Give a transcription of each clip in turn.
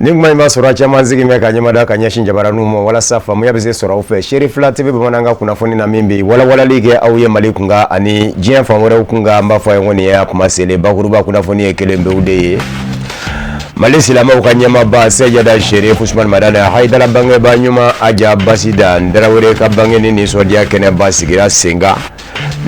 Nin kuma in b'a sɔrɔ a caman sigi bɛ ka ɲɛmada ka ɲɛsin jabaraninw ma walasa faamuya bɛ se sɔrɔ aw fɛ Serifila TV bamanankan kunnafoni na min bɛ walawalali kɛ aw ye Mali kunkan ani diɲɛ fan wɛrɛw kunkan. An b'a fɔ a ye ko nin y'a kuma selen bakuruba kunnafoni ye kelen pewu de ye. Mali silamɛw ka ɲɛmaaba Seyida Serif Usumani Madani Hayidara bangebaa ɲuman Aja Basitan Tarawele ka bangeni nisɔndiya kɛnɛba sigira sen kan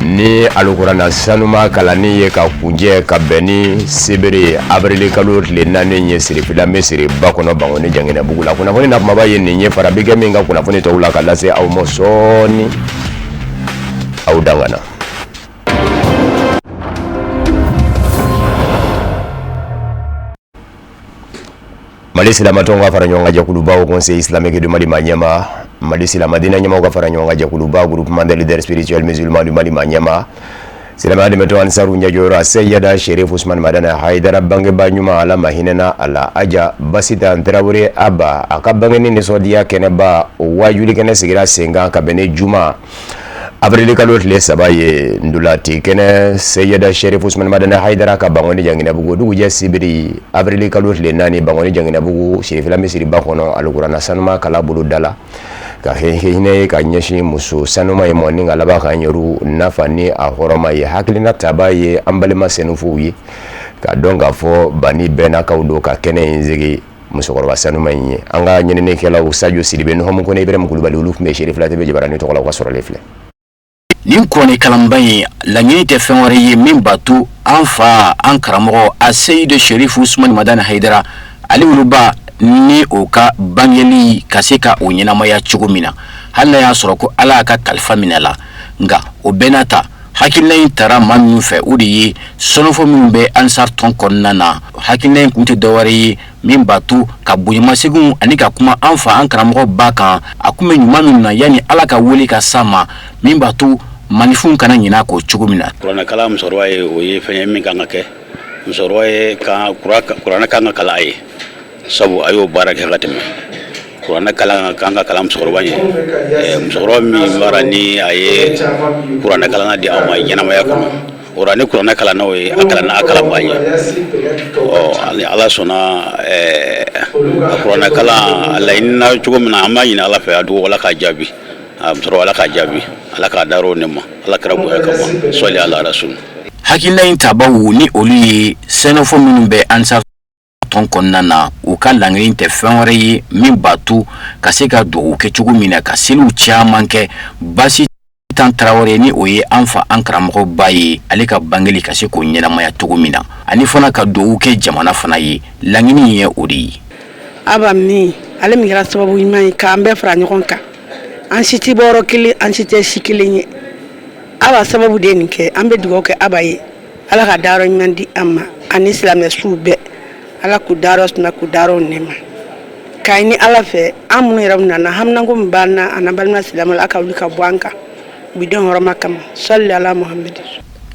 ni alikuranɛ sanuma kalanni ye ka kuncɛ ka bɛn ni sibiri avril kalo tile 4 ye Sirifila misiriba kɔnɔ Bankoni Janginɛbugu la. Kunnafoni na kumaba ye nin ye, fara bi kɛ min ka kunnafoni tɔw la ka lase aw ma sɔɔni, aw dangana. Mali silamɛtɔnw ka fara ɲɔgɔn kan jɛkuluba Haut Conseil islamique du Mali maa ɲɛmaa, Mali silamɛ diinɛ ɲɛmaaw ka fara ɲɔgɔn kan jɛkuluba Groupement des leaders spirituels musulmans du Mali maa ɲɛmaa, silamɛya dɛmɛtɔn Ansaru ɲɛjɔyɔrɔ Seyida Serif Usumani Madani Hayidara bangebaa ɲuman, Ala ma hinɛna a la, Aja Basitan Tarawele Aba, a ka bangeni nisɔndiya kɛnɛba o waajuli kɛnɛ sigira sen kan ka bɛn ni juma avril kalo tile 3 ye ntolati kɛnɛ Seyida Serif Usumani Madani Hayidara ka Bankoni Janginɛbugu. Dugujɛ sibiri avril kalo tile 4 Bankoni Janginɛbugu Sirifila misiriba kɔnɔ, alikuranɛ sanuma kalan bolo da la ka hinɛ ye ka ɲɛsin muso sanuma ye mɔ ni ka laban k'an yɛrɛw nafa ni a hɔrɔma ye. Hakilina taba ye an balima sɛnufow ye ka dɔn k'a fɔ bani bɛnnakaw don ka kɛnɛ in sigi musokɔrɔba sanuma in ye. An ka ɲininikɛlaw Sajo Sidibe, Nuhamu Kone, Ibrahim Kulubali, olu tun bɛ Serifila TV jabaranin tɔgɔ la. U ka sɔrɔlen filɛ. Nin kuranɛ kalanba in laɲini tɛ fɛn wɛrɛ ye min b'a to an fa an karamɔgɔ Aseyidu Serifu Usumani Madani Hayidara ale woloba ni o ka bangeli ka se ka o ɲɛnamaya cogo min na, hali n'a y'a sɔrɔ ko Ala y'a ka kalifa minɛ la. Nka o bɛɛ n'a ta, hakilina in tara maa minnu fɛ, o de ye sɔnɔfɔ minnu bɛ Ansar tɔn kɔnɔna na. Hakilina in kun tɛ dɔwɛrɛ ye min b'a to ka bonyamasegin ani ka kuma an fa an karamɔgɔ ba kan, a kun bɛ ɲuman min na yanni Ala ka wele ka s'a ma, min b'a to maninfinw kana ɲinɛ a kɔ cogo min na. Kuranɛkalan musokɔrɔba ye, o ye fɛn ye min kan ka kɛ musokɔrɔba ye, kuranɛ kan ka kalan a ye, sabu a y'o baara kɛ ka tɛmɛ. Kuranɛ kalan kan ka kalan musokɔrɔba ye, musokɔrɔba min baara ni a ye kuranɛ kalan di aw ma ɲɛnamaya kɔnɔ. O la ni kuranɛ kalanna o ye, a kalanna a kalanba ye. Ɔ ni Ala sɔnna, a kuranɛ kalan a laɲinina cogo min na, an b'a ɲini Ala fɛ, a dugawu Ala k'a jaabi, a musokɔrɔba Ala k'a jaabi, Ala k'a dar'o ne ma, Ala kira bonya kama, sɔli ala rasul. Hakilina in tabaw ni olu ye sɛnɛfɔ minnu bɛ Ansar tɔn kɔnɔna na, u ka laɲini tɛ fɛn wɛrɛ ye min b'a to ka se ka dugawu kɛ cogo min na, ka seliw caman kɛ Basitan Tarawele ni o ye an fa an karamɔgɔ ba ye, ale ka bangeli ka se k'o ɲɛnamaya cogo min na, ani fana ka dugawu kɛ jamana fana ye. Laɲini ye o de ye. Aba min ale min kɛra sababu ɲuman ye k'an bɛɛ fara ɲɔgɔn kan, an si tɛ bɔyɔrɔ kelen, an si tɛ si kelen ye, Aba sababu de ye nin kɛ. An bɛ dugawu kɛ Aba ye, Ala ka dayɔrɔ ɲuman di an ma ani silamɛ suw bɛɛ, Ala k'u dayɔrɔ suma, k'u dayɔrɔ nɛɛma, k'a ɲini Ala fɛ an minnu yɛrɛ nana, haminanko min b'an na ani balima silamɛ, Ala ka wuli ka bɔ an kan bi den hɔrɔma kama, sɔli ala Muhamadi.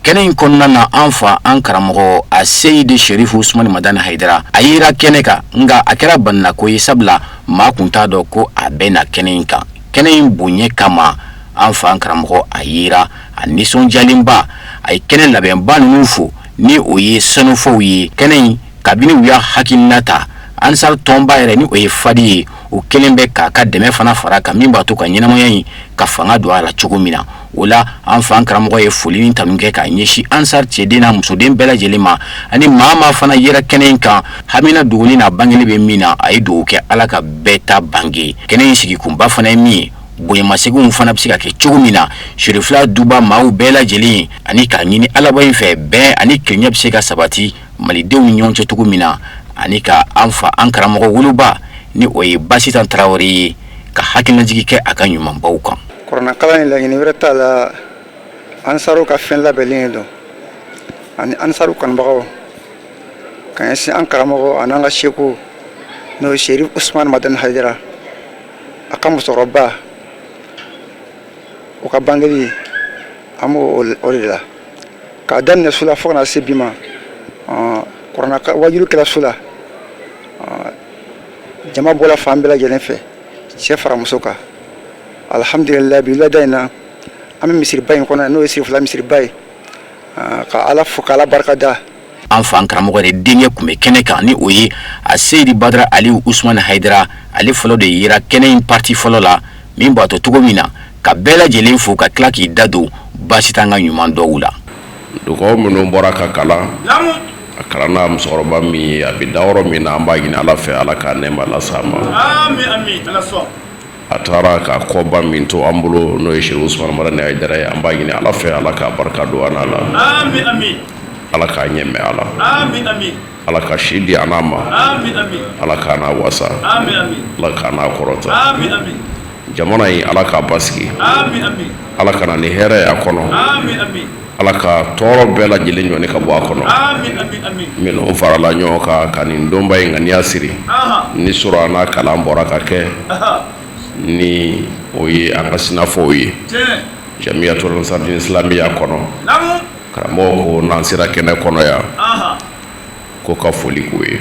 Kɛnɛ in kɔnɔna na, an fa an karamɔgɔ Aseyidu Serifu Usumani Madani Hayidara a yera kɛnɛ kan, nka a kɛra banako ye, sabula maa kun t'a dɔn ko a bɛ na kɛnɛ in kan. Kɛnɛ in bonya kama, an fa an karamɔgɔ a yera a nisɔndiyalenba, a ye kɛnɛ labɛnba ninnu fo ni o ye sɛnɛfɔw ye. Kɛnɛ in, kabini u y'a hakilina ta, Ansar tɔnba yɛrɛ ni o ye fadi ye, o kelen bɛ k'a ka dɛmɛ fana fara kan min b'a to ka ɲɛnamaya in ka fanga don a la cogo min na. O la, an fa an karamɔgɔ ye foli ni tanu kɛ k'a ɲɛsin Ansar cɛden n'a musoden bɛɛ lajɛlen ma, ani maa maa fana yera kɛnɛ in kan hamina dogoli n'a bangeli bɛ min na, a ye dugawu kɛ Ala ka bɛɛ ta bange. Kɛnɛ in sigikunba fana ye min ye, bonyamasegin fana bɛ se ka kɛ cogo min na Serifila duba maaw bɛɛ lajɛlen, ani k'a ɲini Alaba in fɛ bɛn ani kelenya bɛ se ka sabati malidenw ni ɲɔgɔn cɛ cogo min na, ani ka an fa an karamɔgɔ woloba ni o ye Basitan Tarawele ye, ka hakililajigin kɛ a ka ɲumanbaw kan. Kuranɛkalan in, laɲini wɛrɛ t'a la, Ansaru ka fɛn labɛnlen don ani Ansaru kanubagaw ka ɲɛsin an karamɔgɔ ani an ka seku, n'o ye Serif Usumani Madani Hayidara, a ka musokɔrɔba o ka bangeli, an b'o o de la k'a daminɛ su la fo ka na se bi ma. Kuranɛ wajulu kɛra su la, jama bɔra fan bɛɛ lajɛlen fɛ, cɛ fara muso kan. Alhamdulillah, bi wulada in na, an bɛ misiriba in kɔnɔ, n'o ye Sirifila misiriba ye, ka Ala fo, k'Ala barika da. An fa an karamɔgɔ yɛrɛ denkɛ tun bɛ kɛnɛ kan, ni o ye a Seyidi Badara Aliyu Usumani Hayidara. Ale fɔlɔ de yera kɛnɛ in partie fɔlɔ la, min b'a to cogo min na ka bɛɛ lajɛlen fo, ka tila k'i da don Basitan ka ɲuman dɔw la. Dugawu minnu bɔra ka kalan, a kalanna musokɔrɔba min ye, a bɛ da yɔrɔ min na, an b'a ɲini Ala fɛ, Ala k'a nɛɛma las'a ma. A taara ka kɔba min to an bolo, n'o ye Serifu Usumani Madani Hayidara ye, an b'a ɲini Ala fɛ, Ala k'a barika don an n'a la, Ala k'a ɲɛ mɛn a la, Ala ka si di an n'a ma, Ala k'a n'a wasa, Ala k'a n'a kɔrɔta. Jamana in, Ala k'a basigi, Ala ka na ni hɛrɛ y'a kɔnɔ, Ala ka tɔɔrɔ bɛɛ lajɛlen ɲɔni ka bɔ a kɔnɔ. Minnu farala ɲɔgɔn kan ka nin donba in ŋaniya siri, ni surana kalan bɔra ka kɛ, ni o ye an ka sinafɔw ye Jamiyatul Ansar Islamiya kɔnɔ, karamɔgɔ ko n'an sera kɛnɛ kɔnɔ yan, ko ka foli k'u ye.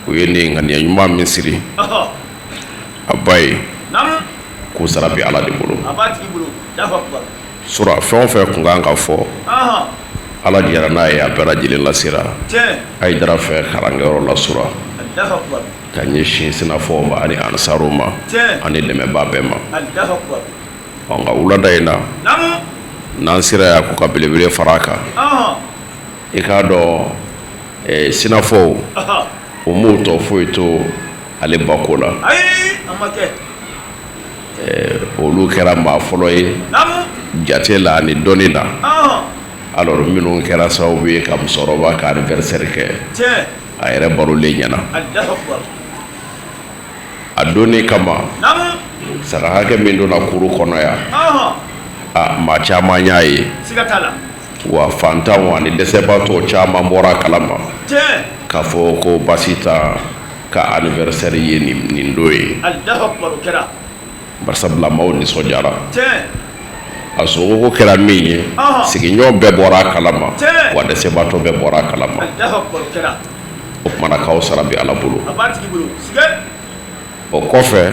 U ye nin ŋaniya ɲuman min siri a ba ye, k'u sara bɛ Ala de bolo. Sura fɛn o fɛn tun kan ka fɔ, Ala jɛra n'a ye, a bɛɛ lajɛlen lasera Hayidara fɛ kalankɛyɔrɔ la sura ka ɲɛsin sinafɔw ma ani ansaruw ma ani dɛmɛbaa bɛɛ ma. Ɔ nka wulada in na, n'an sera yan, ko ka belebele fara a kan. I k'a dɔn, sinafɔw u m'u tɔ foyi to ale bako la. Olu kɛra maa fɔlɔ ye jate la ani dɔnni na. Alors minnu kɛra sababu ye ka musokɔrɔba ka anniversaire kɛ a yɛrɛ balolen ɲɛna, a donni kama, saga hakɛ min donna kuru kɔnɔ yan, a maa caman y'a ye. Wa fantanw ani dɛsɛbaatɔ caman bɔra a kalama k'a fɔ ko Basitan ka anniversaire ye nin don ye. Barisabula maaw nisɔndiyara. A sogoko kɛra min ye, sigiɲɔgɔn bɛɛ bɔra a kalama, wa dɛsɛbaatɔ bɛɛ bɔra a kalama. O tuma na k'aw sara bɛ Ala bolo. O kɔfɛ,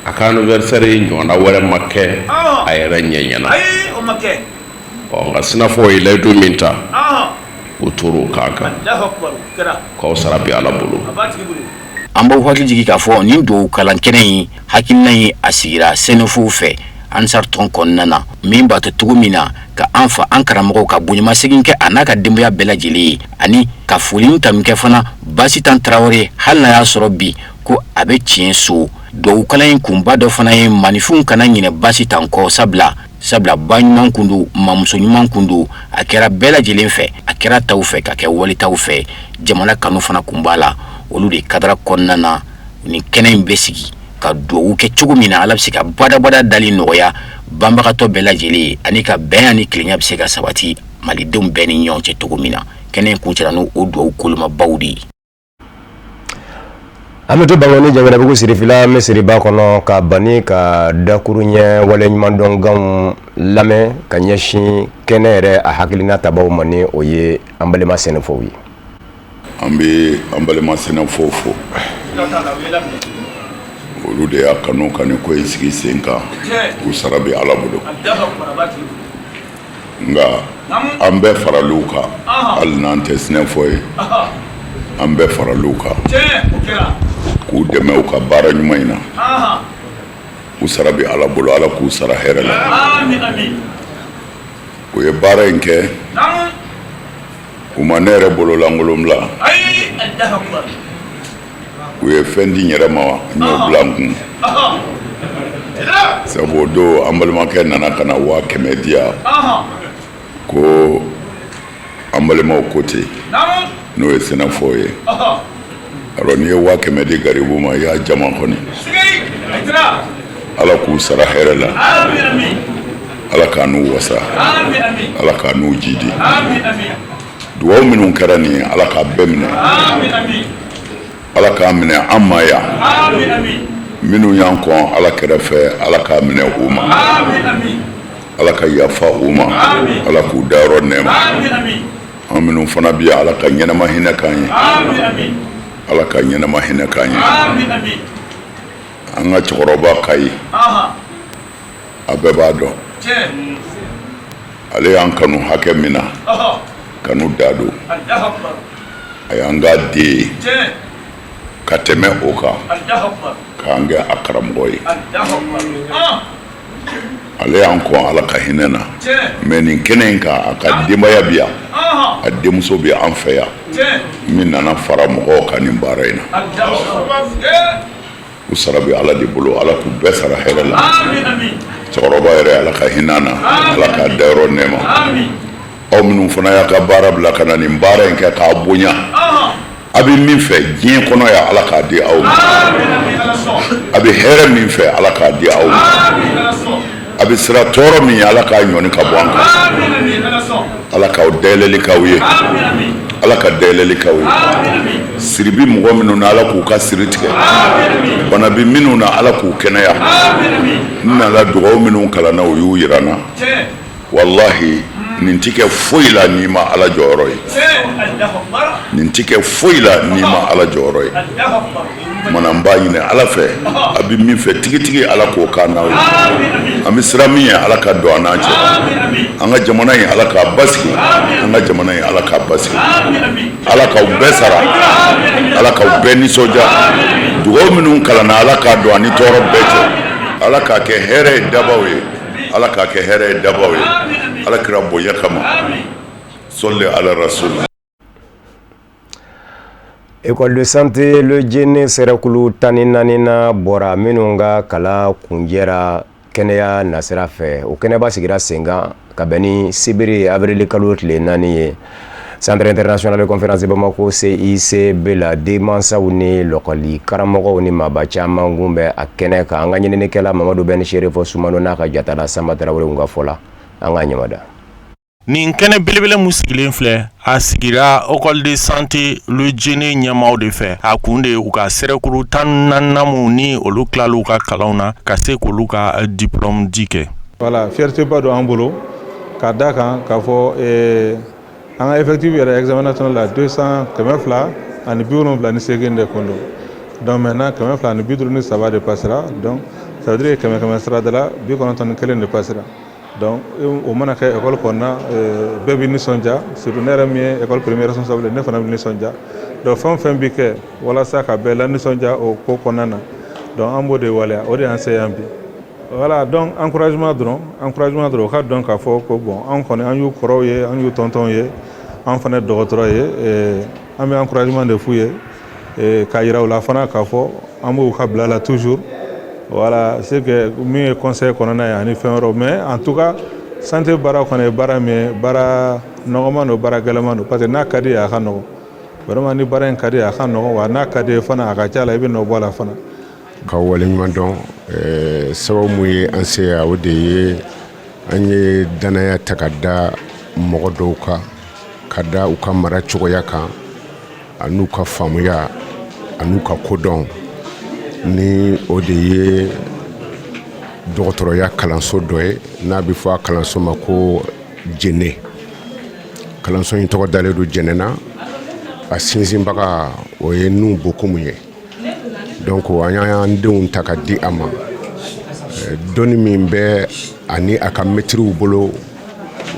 a ka anniversaire ɲɔgɔnna wɛrɛ ma kɛ a yɛrɛ ɲɛ ɲɛna. Ɔ nka sinafɔw ye layidu min ta, u tor'o kan kan, k'aw sara bɛ Ala bolo. An b'aw hakili jigin k'a fɔ nin dugawu kalan kɛnɛ in hakilina in, a sigira sɛnɛfɔw fɛ Ansar tɔn kɔnɔna na, min b'a to cogo min na ka an fa an karamɔgɔw ka bonyamasegin kɛ a n'a ka denbaya bɛɛ lajɛlen ye, ani ka foli ni tanu kɛ fana Basitan Tarawele, hali n'a y'a sɔrɔ bi ko a bɛ tiɲɛ so. Dugawu kalan in kunba dɔ fana ye maaninfinw kana ɲinɛ Basitan kɔ, sabula ba ɲuman kun don, mamuso ɲuman kun don. A kɛra bɛɛ lajɛlen fɛ, a kɛra taw fɛ ka kɛ walitaw fɛ, jamana kanu fana kun b'a la. Olu de kadara kɔnɔna na, nin kɛnɛ in bɛ sigi ka dugawu kɛ cogo min na Ala bɛ se ka badabada dali nɔgɔya banbagatɔ bɛɛ lajɛlen ye, ani ka bɛn ani tilenya bɛ se ka sabati malidenw bɛɛ ni ɲɔgɔn cɛ cogo min na. Kɛnɛ in kuncɛra n'o o dugawu kolomabaw de ye. An bɛ to Bankoni Janginɛbugu sirifila misiriba kɔnɔ ka bani ka dakuru ɲɛ waleɲumandɔnkanw lamɛn ka ɲɛsin kɛnɛ yɛrɛ a hakilina tabaw ma, ni o ye an balima sɛnɛfɔw ye. An bɛ an balima sɛnɛfɔw fo, olu de y'a kanu ka nin ko in sigi sen kan, u sara bɛ Ala bolo. Nka an bɛɛ faral'u kan, hali n'an tɛ sinɛfɔ ye, an bɛɛ faral'u kan k'u dɛmɛ u ka baara ɲuman in na. U sara bɛ Ala bolo, Ala k'u sara hɛrɛ la. U ye baara in kɛ, u ma ne yɛrɛ bololankolon bila. U ye fɛn di n yɛrɛ ma, n y'o bila n kun, sabu o don an balimakɛ nana ka na 100 000 di yan ko an balimaw ko ten, n'o ye sɛnɛfɔw ye. Alors n'i ye 100 000 di garibu ma, i y'a jama kɔni. Ala k'u sara hɛrɛ la, Ala k'a n'u wasa, Ala k'a n'u jidi. Dugawu minnu kɛra nin ye, Ala k'a bɛɛ minɛ, Ala k'a minɛ an ma yan. Minnu y'an kɔn Ala kɛrɛfɛ, Ala k'a minɛ u ma, Ala ka yafa u ma, Ala k'u dayɔrɔ nɛɛma. An minnu fana bi yan, Ala ka ɲɛnama hinɛ k'an ye, Ala ka ɲɛnama hinɛ k'an ye. An ka cɛkɔrɔba Kayi, a bɛɛ b'a dɔn ale y'an kanu hakɛ min na. Kanu da don, a y'an ka den ye ka tɛmɛ o kan, k'an kɛ a karamɔgɔ ye. Ale y'an kɔn, Ala ka hinɛ na. Mais nin kɛnɛ in kan, a ka denbaya bi yan, a denmuso bɛ an fɛ yan, min nana fara mɔgɔw kan nin baara in na. U sara bɛ Ala de bolo. Ala k'u bɛɛ sara hɛrɛ la. Cɛkɔrɔba yɛrɛ, Ala ka hinɛ na, Ala k'a dayɔrɔ nɛɛma. Aw minnu fana y'a ka baara bila ka na nin baara in kɛ k'a bonya, a bɛ min fɛ diɲɛ kɔnɔ yan, Ala k'a di aw ma. A bɛ hɛrɛ min fɛ, Ala k'a di aw ma. A bɛ siran tɔɔrɔ min ye, Ala k'a ɲɔni ka bɔ an kan. Ala k'aw dayɛlɛli k'aw ye, Ala ka dayɛlɛli k'aw ye. Siri bi mɔgɔ minnu na, Ala k'u ka siri tigɛ. Bana bi minnu na, Ala k'u kɛnɛya. N nana dugawu minnu kalanna, u y'u yira n na. Walahi, nin ti kɛ foyi la n'i ma Ala jɔyɔrɔ ye. Nin ti kɛ foyi la n'i ma Ala jɔyɔrɔ ye. Mana n b'a ɲini Ala fɛ, a bɛ min fɛ tigitigi, Ala k'o k'an n'aw ye. An bɛ siran min ye, Ala ka don an n'an cɛ. An ka jamana in, Ala k'a basigi. An ka jamana in, Ala k'a basigi. Ala k'aw bɛɛ sara, Ala k'aw bɛɛ nisɔndiya. Dugawu minnu kalanna, Ala k'a don an ni tɔɔrɔ bɛɛ cɛ. Ala k'a kɛ hɛrɛ ye dabaw ye, Ala k'a kɛ hɛrɛ ye dabaw ye, Ala kira bonya kama. Sɔli ala rasul. École de santé Le Djéné sɛrɛkulu 14nan bɔra minnu ka kalan kunjɛra kɛnɛya nasira fɛ. O kɛnɛba sigira sen kan ka bɛn ni sibiri avril kalo tile 4 ye, Centre international de conférence de Bamako, CICB la. Denmansaw ni lɔkɔli karamɔgɔw ni maaba caman kun bɛ a kɛnɛ kan. An ka ɲininikɛla Mamadu Bɛn Serifo Sumano n'a ka jatala Sanba Tarawele ka fɔ la, an ka ɲamada. Nin kɛnɛ belebele mun sigilen filɛ, a sigira École de santé Le Djéné ɲɛmaaw de fɛ. A kun de u ka sɛrɛkuru 14nan mun ni olu tilal'u ka kalanw na, ka se k'olu ka diplôme di kɛ. Voilà, fierté ba don an bolo ka da kan k'a fɔ an ka effectif yɛrɛ, examen national la, 200 278 de kun don. Donc maintenant 253 de passera. Donc ça veut dire que kɛmɛ kɛmɛ sara da la, 91 de passera. Donc o mana kɛ école kɔnɔna, bɛɛ bɛ nisɔndiya, surtout ne yɛrɛ min ye école premier responsable, ne fana bɛ nisɔndiya. Donc fɛn o fɛn bɛ kɛ walasa ka bɛɛ la nisɔndiya o ko kɔnɔna na, donc an b'o de waleya, o de y'an se yan bi. Voilà, donc encouragement dɔrɔn, encouragement dɔrɔn, u ka dɔn k'a fɔ ko bon, an kɔni, an y'u kɔrɔw ye, an y'u tɔntɔnw ye, an fana ye dɔgɔtɔrɔ ye. An bɛ encouragement de f'u ye k'a yira u la fana k'a fɔ an b'u ka bila la toujours. Voilà, c'est que min ye conseil kɔnɔna ye ani fɛn wɛrɛw. Mais en tout cas, santé baara kɔni ye baara min ye, baara nɔgɔman don, baara gɛlɛman don, parce que n'a ka di ye, a ka nɔgɔn vraiment. Ni baara in ka di ye, a ka nɔgɔn wa. N'a ka di ye fana, a ka ca la, i bɛ nɔ bɔ a la fana. Ka waleɲuman dɔn. Sababu mun ye an se yan, o de ye an ye danaya ta ka da mɔgɔ dɔw kan, ka da u ka mara cogoya kan, an'u ka faamuya, an'u ka kodɔn. Ni o de ye dɔgɔtɔrɔya kalanso dɔ ye n'a bɛ fɔ a kalanso ma ko Djéné. Kalanso in tɔgɔ dalen don Jɛnɛ na, a sinsinbaga o ye Nu Bokumu ye. Donc an y'an denw ta ka di a ma. Dɔnni min bɛ ani a ka mɛtiriw bolo,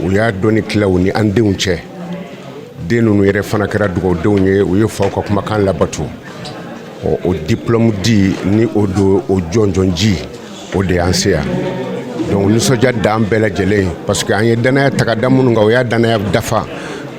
u y'a dɔnni tila u ni an denw cɛ. Den ninnu yɛrɛ fana kɛra dugawudenw ye, u ye faw ka kumakan labato. Ɔ, o diplôme di ni o don, o jɔnjɔn ji, o de y'an se yan. Donc nisɔndiya dan bɛɛ lajɛlen, parce que an ye danaya ta ka da minnu kan, o y'a danaya dafa.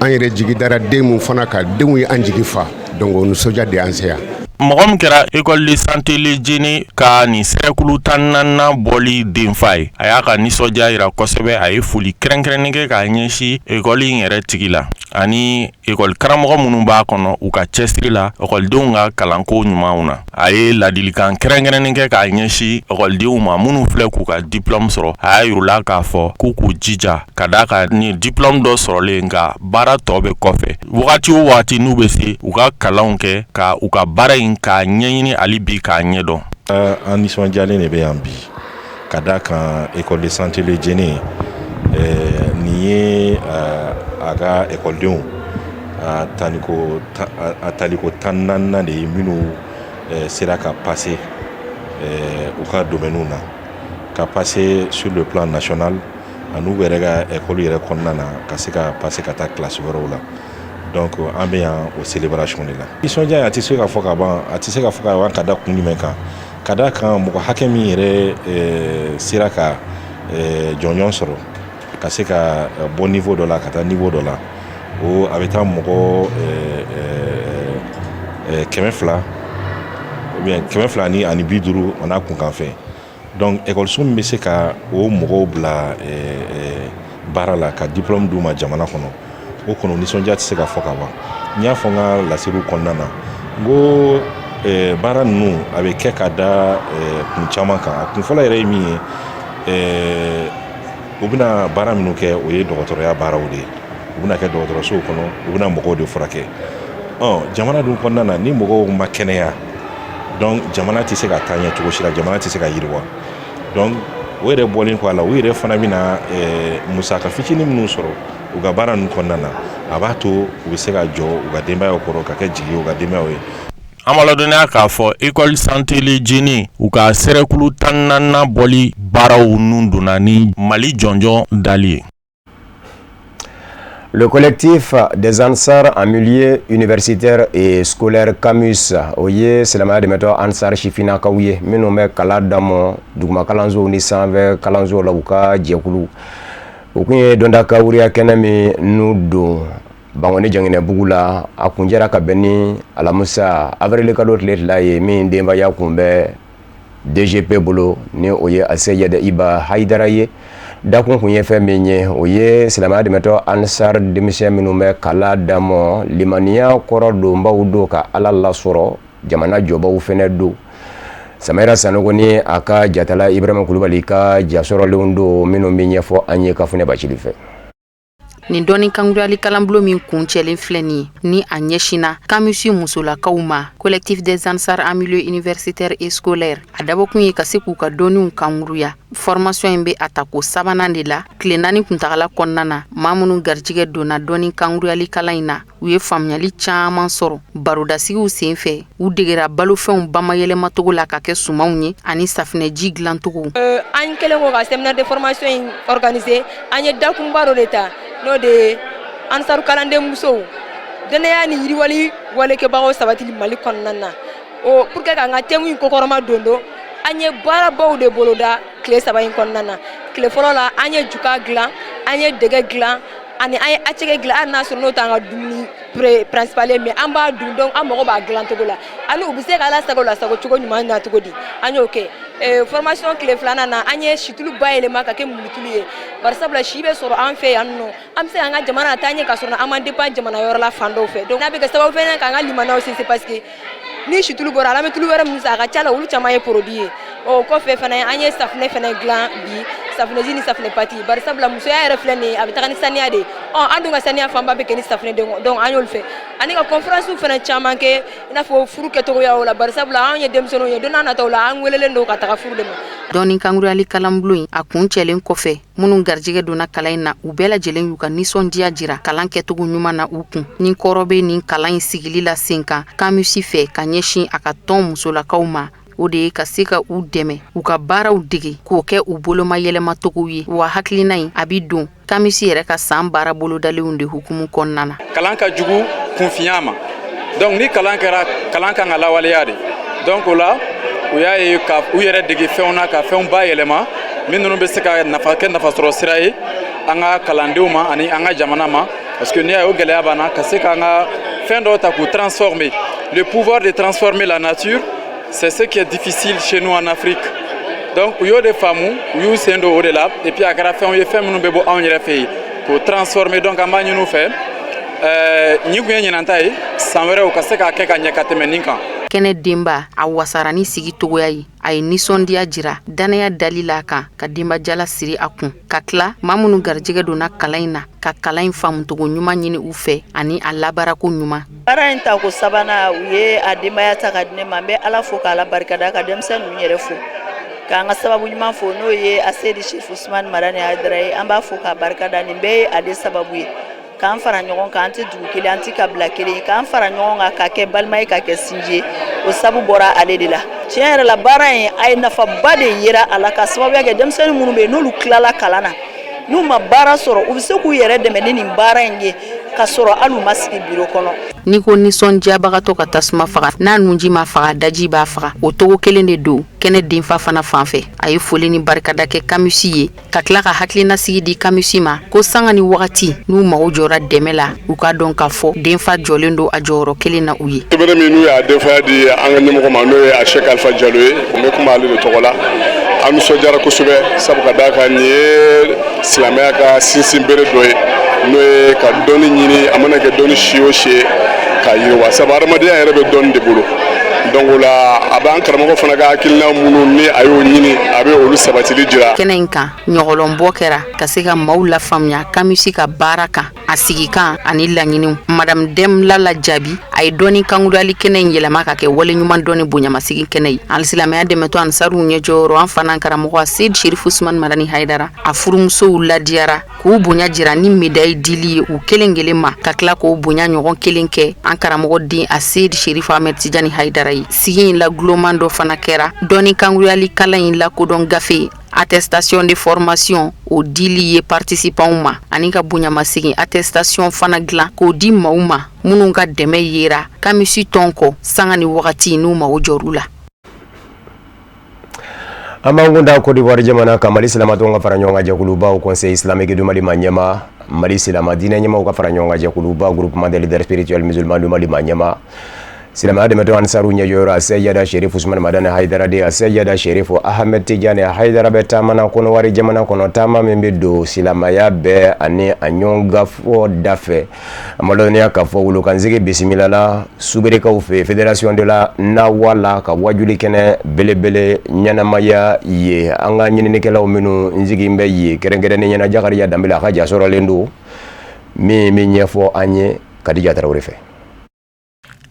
An yɛrɛ jigi dara den mun fana kan, denw ye an jigi fa. Donc o nisɔndiya de y'an se yan. Mɔgɔ min kɛra École de santé Le Djéné ka nin sɛrɛkulu 14nan bɔli denfa ye, a y'a ka nisɔndiya yira kosɛbɛ. A ye foli kɛrɛnkɛrɛnnen kɛ k'a ɲɛsin ekɔli in yɛrɛ tigi la ani ekɔli karamɔgɔ minnu b'a kɔnɔ, u ka cɛsiri la ekɔlidenw ka kalanko ɲumanw na. A ye ladilikan kɛrɛnkɛrɛnnen kɛ k'a ɲɛsin ekɔlidenw ma minnu filɛ k'u ka diplôme sɔrɔ. A y'a yir'u k'a fɔ k'u k'u jija ka d'a kan nin diplôme dɔ sɔrɔlen, nka baara tɔ bɛ kɔfɛ. Wagati o wagati n'u bɛ se u ka kalanw kɛ ka u ka baara in k'a ɲɛɲini hali bi k'a ɲɛdɔn. An nisɔndiyalen de bɛ yan bi ka d'a kan École de santé Le Djéné, nin ye a ka ekɔlidenw a taliko a taliko 14nan de ye minnu sera ka passer u ka domaine na, ka passer sur le plan national. An'u yɛrɛ ka école yɛrɛ kɔnɔna na, ka se ka passer ka taa classe wɛrɛw la. Donc an bɛ yan o célébration de la. Nisɔndiya, a tɛ se ka fɔ ka ban, a tɛ se ka fɔ ka ban. Ka da kun jumɛn kan? Ka da kan mɔgɔ hakɛ min yɛrɛ sera ka jɔnjɔn sɔrɔ, ka se ka bɔ niveau dɔ la ka taa niveau dɔ la, o a bɛ taa mɔgɔ 200 ou bien 250 o n'a kunkanfɛn. Donc ekɔliso min bɛ se ka o mɔgɔw bila baara la, ka diplôme d'u ma jamana kɔnɔ, o kɔnɔ nisɔndiya tɛ se ka fɔ ka ban. N y'a fɔ n ka laseliw kɔnɔna na, n ko baara ninnu a bɛ kɛ ka da kun caman kan. A kun fɔlɔ yɛrɛ ye min ye, u bɛna baara minnu kɛ, o ye dɔgɔtɔrɔya baaraw de ye. U bɛna kɛ dɔgɔtɔrɔsow kɔnɔ, u bɛna mɔgɔw de furakɛ. Ɔ jamana dun kɔnɔna na, ni mɔgɔw ma kɛnɛya, donc jamana tɛ se ka taa ɲɛ cogo si la, jamana tɛ se ka yiriwa. Donc o yɛrɛ bɔlen kɔ a la, u yɛrɛ fana bɛna musaka fitinin minnu sɔrɔ u ka baara ninnu kɔnɔna na, a b'a to u bɛ se ka jɔ u ka denbayaw kɔrɔ, ka kɛ jigi ye u ka denbayaw ye. An b'a ladɔnniya k'a fɔ école Santele Jeni, u ka sɛrɛkulu 14nan bɔli baaraw nun donna ni Mali jɔnjɔn dali ye. Le collectif des Ansar en milieu universitaire et scolaire CAMUS, o ye silamɛya dɛmɛtɔ Ansar sifinnakaw ye minnu bɛ kalan damɔ duguma kalansow ni sanfɛ kalansow la, u ka jɛkulu, u kun ye dɔnta kawuriya kɛnɛ min n'u don Bankoni Janginɛbugu la, a kun jɛra ka bɛn ni alamisa avril kalo tile 2 ye, min denbaya kun bɛ DGP bolo, ni o ye Aseyid Iba Hayidara ye. Dakun kun ye fɛn min ye, o ye silamɛya dɛmɛtɔ Ansar denmisɛn minnu bɛ kala damɔ, limaniya kɔrɔ donbaw don, ka Ala lasɔrɔ, jamana jɔbaw fɛnɛ don. Samayira Sanogo ni a ka jatala Ibrahima Kulubali ka jasɔrɔlenw don, minnu bɛ ɲɛfɔ an ye Kafunɛ Bacili fɛ. Nin dɔnni kankurayali kalanbulon min kuncɛlen filɛ nin ye, ni a ɲɛsinna CAMUS musolakaw ma, Collectif des Ansar en milieu universitaire et scolaire, a dabɔkun ye ka se k'u ka dɔnniw kankuruya. Formation in bɛ a ta ko sabanan de la tile 4 kuntagala kɔnɔna na. Maa minnu garijɛgɛ donna dɔnni kankurayali kalan in na, u ye faamuyali caman sɔrɔ barodasigiw sen fɛ. U degera balofɛnw bamayɛlɛmacogo la ka kɛ sumanw ye ani safinɛji dilancogo. An kɛlen ko ka séminaire de formation in organiser, an ye dakunba dɔ de ta, n'o de ye Ansaru kalanden musow dannaya ni yiriwali walekɛbagaw sabatili Mali kɔnɔna na. O pour que k'an ka thème in kɔkɔrɔma don, an ye baarabaw de boloda tile 3 in kɔnɔna na. Tile fɔlɔ la, an ye juga dilan, an ye dɛgɛ dilan, ani an ye acɛgɛ dilan. Hali n'a sɔrɔ n'o t'an ka dumuni principal ye, mais an b'a dun, donc an mago b'a dilan cogo la ani u bɛ se ka lasago lasago cogo ɲuman na cogo di, an y'o kɛ. Formation tile filanan na, an ye situlu bayɛlɛma ka kɛ mulutulu ye, bari sabula si bɛ sɔrɔ an fɛ yan nɔ, an bɛ se k'an ka jamana taa ɲɛ ka sɔrɔ an ma dépend jamana wɛrɛ la fan dɔw fɛ. Donc n'a bɛ kɛ sababu fɛnɛ k'an ka limaniyaw sinsin, parce que ni situlu bɔra, an bɛ tulu wɛrɛ min san, a ka ca la olu caman ye produit ye. O kɔfɛ fana, an ye safunɛ fɛnɛ dilan bi, safunɛji ni safunɛ pâte, bari sabula musoya yɛrɛ filɛ nin ye, a bɛ taga ni saniya de ye. Ɔ an dun ka saniya fanba bɛ kɛ ni safunɛ de ye, donc an y'olu fɛ, ani ka conférence fɛnɛ caman kɛ, i n'a fɔ furu kɛcogoyaw la, bari sabula anw ye denmisɛnninw ye, don n'a nataw la an welelen don ka taga furu de ma. Dɔnni kankurayali kalanbulon in a kun cɛlen kɔfɛ, minnu garijɛgɛ donna kalan in na, u bɛɛ lajɛlen y'u ka nisɔndiya jira kalan kɛcogo ɲuman na. U kun ni kɔrɔ bɛ nin kalan in sigili la sen kan CAMUS fɛ ka ɲɛsin a ka tɔn musolakaw ma, o de ye ka se ka u dɛmɛ u ka baaraw dege k'o kɛ u boloma yɛlɛmacogow ye. Wa hakilina in a bi don CAMUS yɛrɛ ka san baara bolodalenw de hukumu kɔnɔna na. Kalan ka jugu kunfinya ma. Donc ni kalan kɛra, kalan kan ka lawaleya de. Donc o la, u y'a ye ka u yɛrɛ dege fɛnw na, ka fɛnw bayɛlɛma minnu bɛ se ka nafa kɛ, nafasɔrɔ sira ye an ka kalandenw ma ani an ka jamana ma, parce que n'i y'a ye o gɛlɛya b'an na, ka se k'an ka fɛn dɔw ta k'u transformer. Le pouvoir de transformer la nature, c'est ce qui est difficile chez nous en Afrique. Donc u y'o de faamu, u y'u sen don o de la, et puis a kɛra fɛnw ye, fɛn minnu bɛ bɔ anw yɛrɛ fɛ yen, k'o transformer. Donc an b'a ɲini u fɛ, nin kun ye ɲinan ta ye, san wɛrɛ u ka se k'a kɛ ka ɲɛ ka tɛmɛ nin kan. Kɛnɛ denba a wasara ni sigi togoya ye. A ye nisɔndiya jira dannaya dali la kan ka denbajala siri a kun, ka tila maa minnu garijɛgɛ donna kalan in na, ka kalan in faamucogo ɲuman ɲini u fɛ ani a labaarako ɲuman. Baara in ta ko sabanan, u ye a denbaya ta ka di ne ma. N bɛ Ala fo k'Ala barikada, ka denmisɛn ninnu yɛrɛ fo, k'an ka sababu ɲuman fo, n'o ye Aseyidi Serifu Usumani Madani Hayidara ye. An b'a fo k'a barikada. Nin bɛɛ ye ale sababu ye k'an fara ɲɔgɔn kan. An tɛ dugu kelen, an tɛ kabila kelen, k'an fara ɲɔgɔn kan ka kɛ balima ye, ka kɛ sinji ye, o sabu bɔra ale de la. Tiɲɛ yɛrɛ la, baara in a ye nafaba de yera a la, ka sababuya kɛ denmisɛnnin minnu bɛ yen, n'olu tilala kalan na. N'u ma baara sɔrɔ, u bɛ se k'u yɛrɛ dɛmɛ ni nin baara in ye, ka sɔrɔ hali u ma sigi biro kɔnɔ. N'i ko nisɔndiyabagatɔ ka tasuma faga, n'a nunji ma faga, daji b'a faga. O togo kelen de don kɛnɛ denfa fana fan fɛ. A ye foli ni barikada kɛ CAMUS ye, ka tila ka hakilinasigi di CAMUS ma ko sanga ni wagati n'u mago jɔra dɛmɛ la, u k'a dɔn k'a fɔ denfa jɔlen don a jɔyɔrɔ kelen na u ye. Sɛbɛn min n'u y'a denfaya di an ka ɲɛmɔgɔ ma, n'o ye a Sɛki Alifa Jalo ye, n bɛ kuma ale de tɔgɔ la. An nisɔndiyara kosɛbɛ, sabu ka d'a kan nin ye silamɛya ka sinsin bere dɔ ye, n'o ye ka dɔnni ɲini, a mana kɛ dɔnni si o si ye, k'a yiriwa, sabu adamadenya yɛrɛ bɛ dɔnni de bolo. Donc o la, a b'an karamɔgɔ fana ka hakilina minnu ni a y'o ɲini, a bɛ olu sabatili jira. Kɛnɛ in kan, ɲɔgɔlɔnbɔ kɛra ka se ka maaw lafaamuya CAMUS ka baara kan, a sigikan ani laɲiniw. Madame Dɛm Lala Jaabi, a ye dɔnni kankurayali kɛnɛ in yɛlɛma ka kɛ waleɲuman dɔn ni bonyamasegin kɛnɛ ye. Alisilamɛya dɛmɛtɔn Ansaruw ɲɛjɔyɔrɔ, an fana karamɔgɔ Seyidi Sherifu Usumani Madani Hayidara, a furumusow ladiyara k'u bonya jira ni médaille dili ye u kelen kelen ma, ka tila k'o bonya ɲɔgɔn kelen kɛ an karamɔgɔ den a Seyidi Sherifu Ahmed Tijani Hayidara ye. Sigi in laguloman dɔ fana kɛra dɔnni kankurayali kalan in lakodɔn gafe attestation de formation o dili ye participants ma, ani ka bonyamasegin attestation fana dilan k'o di maaw ma minnu ka dɛmɛ yera CAMUS tɔn kɔ sanga ni wagati n'u mago jɔr'u la. An b'an kun da Côte d'Ivoire jamana kan. Mali silamatɔnw ka fara ɲɔgɔn kan jɛkuluba, Haut Conseil islamique du Mali ma ɲɛma, Mali silama diinɛ ɲɛmaw ka fara ɲɔgɔn kan jɛkuluba, Groupement des leaders spirituels musulmans du Mali ma ɲɛma, silamɛya dɛmɛtɔn Ansaru ɲɛjɔyɔrɔ, Seyida Sherif Usman Madani Haidara de, Seyida Sherif Ahmed Tijani Haidara bɛ taama na Kɔnɔwari jamana kɔnɔ, taama min bɛ don silamɛya bɛɛ ani a ɲɔgɔngafɔ da fɛ. A ma dɔnniya k'a fɔ wulukansigi bisimila la Suberekaw fɛ, Fédération de la Nawa la, ka wajuli kɛnɛ belebele ɲɛnamaya ye. An ka ɲininikɛlaw minnu n sigi bɛ yen, kɛrɛnkɛrɛnnen ɲɛna Jakariya Danbele, a ka ja sɔrɔlen don min bɛ ɲɛfɔ an ye Kadija Tarawele fɛ.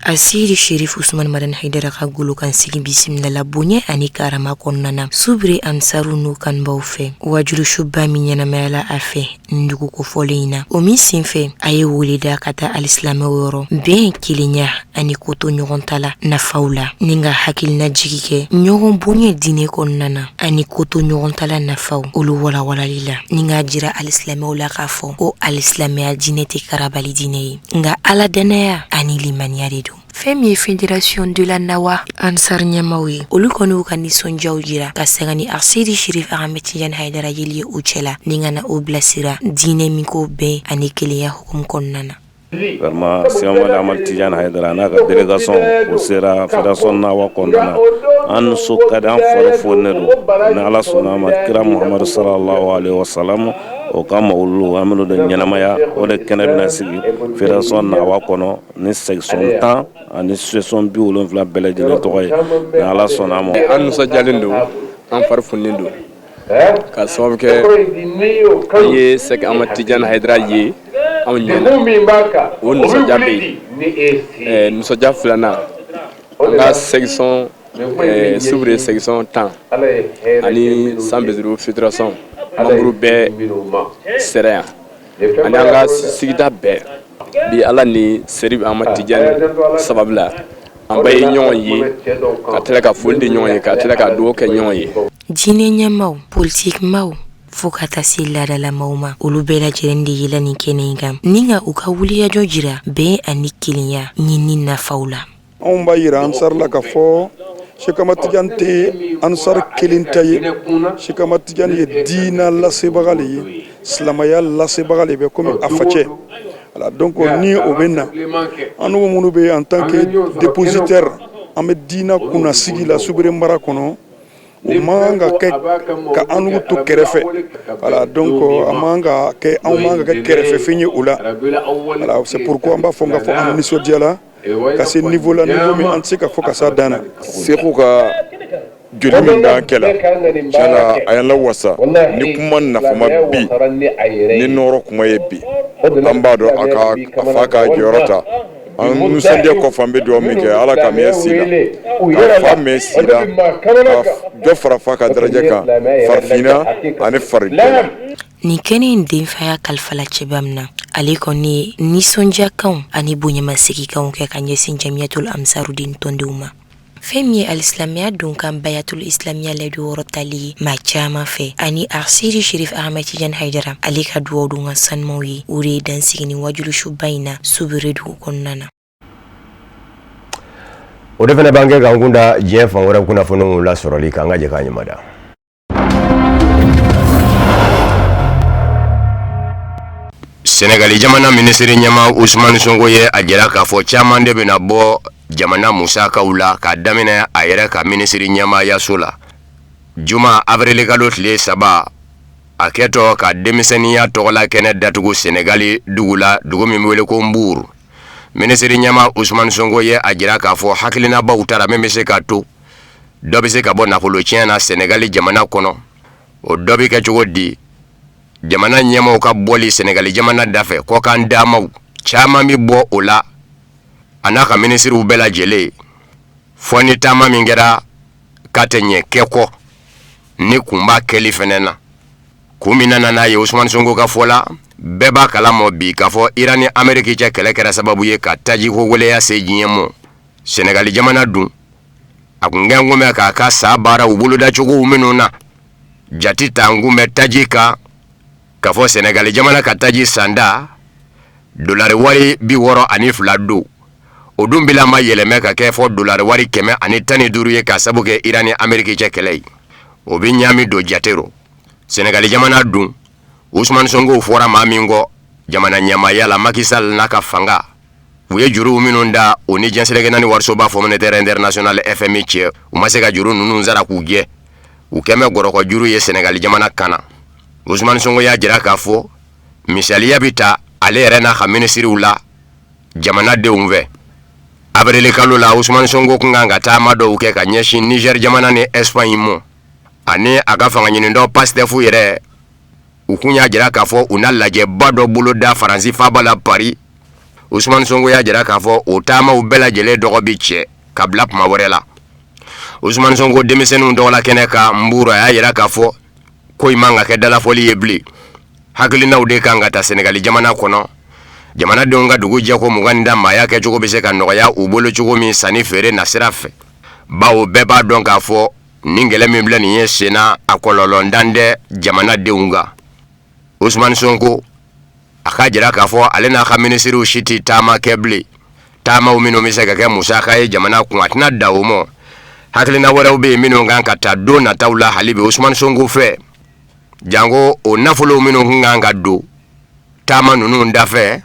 A Seyidi Sherif Usman Madani Haidara ka golokansigi bisimilala bonya ani karama kɔnɔna na Subere Ansaru n'u kanubaw fɛ. Wajulisuba min ɲɛnamayala a fɛ nin dugu kofɔlen in na, o min senfɛ a ye wele da ka taa alisilamɛw yɔrɔ bɛn, kelenya ani koto ɲɔgɔn ta la nafaw la, ni ka hakilina jigi kɛ ɲɔgɔn bonya diinɛ kɔnɔna na ani koto ɲɔgɔn ta la nafaw olu walawalali la, ni k'a jira alisilamɛw la k'a fɔ ko alisilamɛya diinɛ tɛ karabali diinɛ ye, nka Ala dannaya ani limaniya de don. Fɛn min ye Fédération de la Nawa Ansar ɲɛmaaw ye, olu kɔni y'u ka nisɔndiyaw jira ka sanga ni Aseyidi Sherif Ahmed Tijani Hayidara yeli ye u cɛla, ni ka na o bilasira diinɛ min ko bɛn ani kelenya hukumu kɔnɔna na. Vraiment, Sɛki Ahmad Tijani Hayidara n'a ka délégation o sera Fédération Nawa kɔnɔna na, an nisɔn ka di, an fari foninen don. Ni Ala sɔnna a ma, kira Muhamadu sallallahu alaihi wasallam o ka mawulu, an bɛn'o de ɲɛnamaya. O de kɛnɛ bɛna sigi Fédération Nawa kɔnɔ ni section 10 ani section 70 bɛɛ lajɛlen tɔgɔ ye, ni Ala sɔnna a ma. An nisɔndiyalen don, an fari foninen don, ka sababu kɛ an ye Sɛki Ahmad Tijani Hayidara ye anw ɲɛna. O nisɔndiya bɛ yen. Nisɔndiya filanan, an ka section Subure section 10 ani 150 fédération membre bɛɛ sera yan, ani an ka sigida bɛɛ bi. Ala ni Sɛrifu Ahmad Tijani sababu la, an bɛɛ ye ɲɔgɔn ye, ka tila ka foli di ɲɔgɔn ye, ka tila ka dugawu kɛ ɲɔgɔn ye. Diinɛ ɲɛmaaw, politikimaaw, fo ka taa se laadalamaw ma, olu bɛɛ lajɛlen de yela nin kɛnɛ in kan, ni ka u ka wuliyajɔ jira bɛn ani kelenya ɲini nafaw la. Anw b'a yira Ansar la k'a fɔ Sɛki Ahmad Tijani tɛ Ansar kelen ta ye. Sɛki Ahmad Tijani ye diina lasebaga le ye, silamɛya lasebaga le bɛ komi a facɛ. Voilà, donc ni o bɛ na, an n'u minnu bɛ en tant que dépositaire, an bɛ diina kunnasigi la Subere mara kɔnɔ, o man ka kɛ ka an to kɛrɛfɛ. Voilà, donc a man ka kɛ, anw man ka kɛ kɛrɛfɛfɛn ye o la. Voilà, c'est pourquoi an b'a fɔ k'a fɔ an nisɔndiyala ka se niveau la, niveau min an tɛ se ka fɔ ka s'a dan na. Seku ka joli min b'an kɛ la, tiɲɛna a y'an lawasa ni kuma nafama bi ni nɔrɔ kuma ye bi. An b'a dɔn a ka a fa ka jɔyɔrɔ ta. An nisɔndiya kɔfɛ, an bɛ dugawu min kɛ, Ala ka mɛn si la, ka fa mɛn si la, ka dɔ fara fa ka daraja kan farafinna ani farijɛ. Nin kɛnɛ in denfaya kalifala cɛba min na, ale kɔni ye nisɔndiyakanw ani bonyamasegin kɛ ka ɲɛsin Jamiyatul Ansarudin tɔndenw ma. Fɛn min ye alisilamɛya donkan Bayatul Islamiya layidu wɔrɔ tali ye maa caman fɛ ani Aseyidi Sherif Ahmed Tijani Hayidara ale ka dugawu donkan sanumaw ye, o de ye dan sigi nin wajulisuba in na Subure dugu kɔnɔna na. O de fana b'an kɛ k'an kun da diɲɛ fan wɛrɛ kunnafoniw lasɔrɔli kan. An ka jɛ k'a ɲuman da. Senegali jamana minisiri ɲɛmaa Usumani Sonko ye a jira k'a fɔ caman de bɛna bɔ jamana musakaw la k'a daminɛ a yɛrɛ ka minisiri ɲɛmaayaso la juma awirilikalo tile 3, a kɛtɔ ka denmisɛnninya tɔgɔla kɛnɛ datugu Senegali dugu la, dugu min bɛ wele ko Mbour. Minisiri ɲɛmaa Usumani Sonko ye a jira k'a fɔ hakilinabaw tara min bɛ se ka to dɔ bɛ se ka bɔ nafolo tiɲɛ na Senegali jamana kɔnɔ. O dɔ bɛ kɛ cogo di? Jamana ɲɛmaaw ka bɔli Senegali jamana dafɛ kɔkan taamaw caman bɛ bɔ o la, a n'a ka minisiriw bɛɛ lajɛlen, fɔ ni taama min kɛra ka tɛ ɲɛ kɛ kɔ ni kun b'a kɛli fɛnɛ na. Kun min nana n'a ye, Usumani Sonko ka fɔ la, bɛɛ b'a kalama bi k'a fɔ Iran ni Ameriki cɛ kɛlɛ kɛra sababu ye ka tajiko gɛlɛya se diɲɛ ma. Senegali jamana dun, a kun kɛn kun bɛ k'a ka sa baaraw bolodacogow minnu na, jate t'an kun bɛ taji kan k'a fɔ Senegali jamana ka taji sanda dolari wari 62 don, o dun bila ma yɛlɛmɛ ka kɛ fɔ dolari wari 115 ye k'a sabu kɛ Iran ni Ameriki cɛ kɛlɛ ye. O bɛ ɲaami don jate rɔ. Senegali jamana dun, Usumani Sonko fɔra maa min kɔ jamana ɲɛmaaya la, Macky Sall n'a ka fanga, u ye juruw minnu da o ni diɲɛ seleke naani warisoba Fonds monétaire international FMI cɛ, u ma se ka juru ninnu sara k'u jɛ. U kɛn bɛ gɔrɔkɔ juru ye Senegali jamana kan na. Usumani Sonko y'a jira k'a fɔ misaliya bɛ ta ale yɛrɛ n'a ka minisiriw la jamanadenw fɛ. Avril kalo la, Usumani Sonko kun kan ka taama dɔw kɛ ka ɲɛsin Niger jamana ni Espagne ma, ani a ka fanga ɲinitɔn Pastef yɛrɛ. U kun y'a jira k'a fɔ u na lajɛba dɔ boloda Faransi faaba la Paris. Usumani Sonko y'a jira k'a fɔ o taamaw bɛɛ lajɛlen dɔgɔ bi cɛ ka bila kuma wɛrɛ la. Usumani Sonko denmisɛnninw tɔgɔla kɛnɛ kan Mbour, a y'a jira k'a fɔ ko in man ka kɛ dalafɔli ye bilen, hakilinaw de kan ka ta Senegali jamana kɔnɔ, jamanadenw ka dugu jɛko 20 ni maaya kɛcogo bɛ se ka nɔgɔya u bolo cogo min sanni feere nasira fɛ, bawo bɛɛ b'a dɔn k'a fɔ nin kɛlɛ min filɛ nin ye senna, a kɔlɔlɔntan tɛ jamanadenw kan. Usumani Sonko a k'a jira k'a fɔ ale n'a ka minisiriw si tɛ taama kɛ bilen, taamaw minnu bɛ se ka kɛ musaka ye jamana kun, a tɛna dan o ma. Hakilina wɛrɛw bɛ yen minnu kan ka ta don nataw la hali bi Usumani Sonko fɛ, janko o nafolo minnu kun kan ka don taama ninnu dafɛ,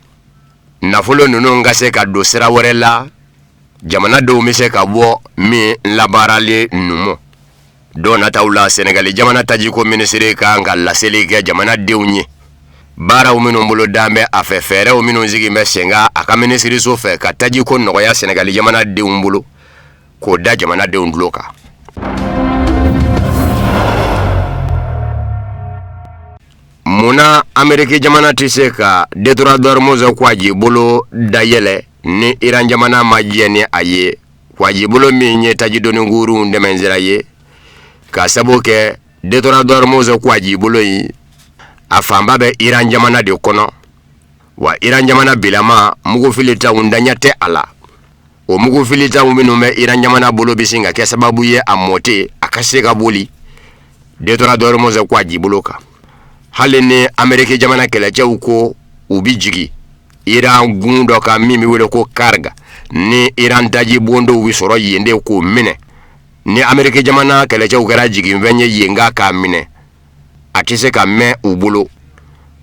nafolo ninnu ka se ka don sira wɛrɛ la, jamanadenw bɛ se ka bɔ min labaaralen ninnu. Don nataw la, Senegali jamana tajiko minisiri kan ka laseli kɛ jamanadenw ye baaraw minnu bolo dan bɛ a fɛ, fɛɛrɛw minnu sigi bɛ sen kan a ka minisiriso fɛ ka tajiko nɔgɔya Senegali jamanadenw bolo, k'o da jamanadenw tulo kan. Munna Ameriki jamana tɛ se ka détroit d'Ormuz kwajibolo dayɛlɛ ni Iran jamana ma jɛn ni a ye? Kwajibolo min ye tajidoni kurunw dɛmɛsira ye, ka sabu kɛ détroit d'Ormuz kwajibolo in a fanba bɛ Iran jamana de kɔnɔ, wa Iran jamana bilama mugu filitaw daɲɛ tɛ a la. O mugu filitaw minnu bɛ Iran jamana bolo bɛ sin ka kɛ sababu ye a mɔte a ka se ka boli détroit d'Ormuz kwajibolo kan. Hali ni Ameriki jamana kɛlɛcɛw ko u bɛ jigin Iran gun dɔ kan min bɛ wele ko Karg, ni Iran taji bondow bɛ sɔrɔ yen de k'o minɛ, ni Ameriki jamana kɛlɛcɛw kɛra jiginfɛn ye yen kan k'a minɛ, a tɛ se ka mɛn u bolo,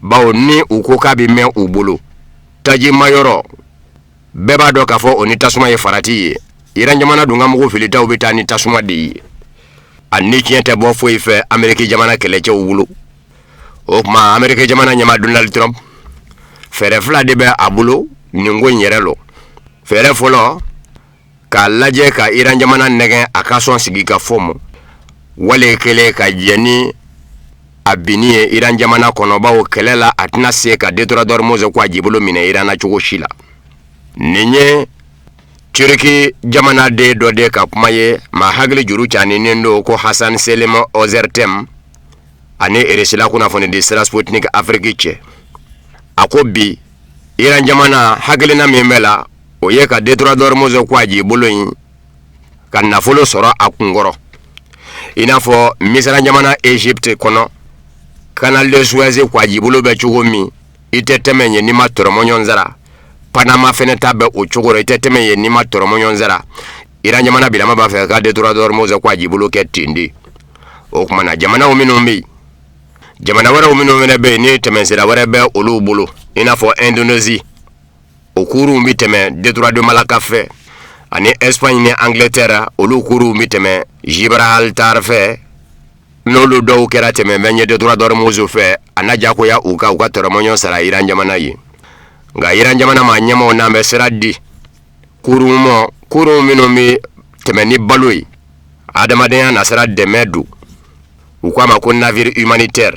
bawo ni u ko k'a bɛ mɛn u bolo, tajimayɔrɔ bɛɛ b'a dɔn k'a fɔ o ni tasuma ye farati ye. Iran jamana dun ka mugu filitaw bɛ taa ni tasuma de ye, a ni tiɲɛ tɛ bɔ foyi fɛ Ameriki jamana kɛlɛcɛw bolo. O tuma Ameriki jamana ɲɛmaa Donald Trump, fɛɛrɛ fila de bɛ a bolo nin ko in yɛrɛ lɔ. Fɛɛrɛ fɔlɔ, k'a lajɛ ka Iran jamana nɛgɛn a ka sɔn sigi ka fɔ ma, wale kelen ka jɛn ni a binni ye Iran jamana kɔnɔ, bawo kɛlɛ la a tɛna se ka détroit d'Ormuz kwajibolo minɛ Iran na cogo si la. Nin ye Turki jamanaden dɔ de ka kuma ye, maa hakili juru caninen don ko Hasan Selim Ozertem, ani Erisila kunnafonidi sira Sputnik Afrique cɛ. A ko bi Iran jamana hakilina min bɛ la, o ye ka détroit d'Ormuz kwajibolo in ka nafolo sɔrɔ a kunkɔrɔ, i n'a fɔ Misira jamana Egypte kɔnɔ, Canal de Suez kwajibolo bɛ cogo min, i tɛ tɛmɛ yen n'i ma tɔrɔmɔɲɔn sara. Panama fɛnɛ ta bɛ o cogo rɔ, i tɛ tɛmɛ yen n'i ma tɔrɔmɔɲɔn sara. Iran jamana bilama b'a fɛ ka détroit d'Ormuz kwajibolo kɛ ten de. O tuma na, jamanaw minnu bɛ yen, jamana wɛrɛw minnu fɛnɛ bɛ yen, ni tɛmɛsira wɛrɛ bɛ olu bolo, i n'a fɔ Indonésie, o kurunw bɛ tɛmɛ détroit de Malacca fɛ, ani Espagne ni Angleterre, olu kurunw bɛ tɛmɛ Gibraltar fɛ. N'olu dɔw kɛra tɛmɛnfɛn ye détroit d'Ormuz fɛ, a na jagoya u ka u ka tɔrɔmɔɲɔn sara Iran jamana ye. Nka Iran jamana maa ɲɛmaaw n'an bɛ sira di kurun ma, kurun minnu bɛ tɛmɛ ni balo ye, adamadenya nasira dɛmɛ don, u k'a ma ko navire humanitaire.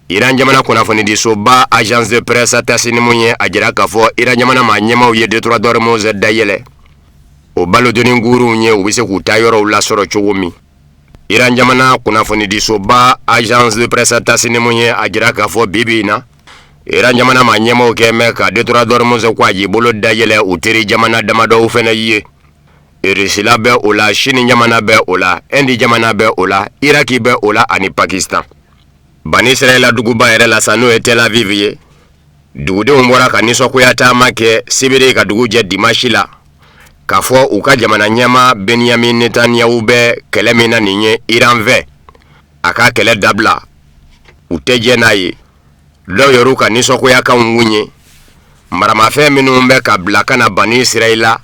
Iran jamana kunnafonidisoba Agence de presse Tasnim ye a jira k'a fɔ Iran jamana maa ɲɛmaaw ye détroit d'Ormuz dayɛlɛ o balodoni kurunw ye, u bɛ se k'u ta yɔrɔw lasɔrɔ cogo min. Iran jamana kunnafonidisoba Agence de presse Tasnim ye a jira k'a fɔ bi bi in na, Iran jamana maa ɲɛmaaw kɛ mɛn ka détroit d'Ormuz kwajibolo dayɛlɛ u teri jamana damadɔw fɛnɛ ye. Irisila bɛ o la, Sini jamana bɛ o la, Indi jamana bɛ o la, Iraki bɛ o la, ani Pakistan. Bani Israɛla duguba yɛrɛ la sa, n'o ye Tel Aviv ye, dugudenw bɔra ka nisɔngoya taama kɛ sibiri ka dugu jɛ dimasi la, k'a fɔ u ka jamana ɲɛmaa Benyamin Netanyahu bɛ kɛlɛ min na nin ye Iran fɛ, a ka kɛlɛ dabila, u tɛ jɛ n'a ye. Dɔw yɛrɛ ka nisɔngoyakanw kun ye maramafɛn minnu bɛ ka bila ka na Bani Israɛla,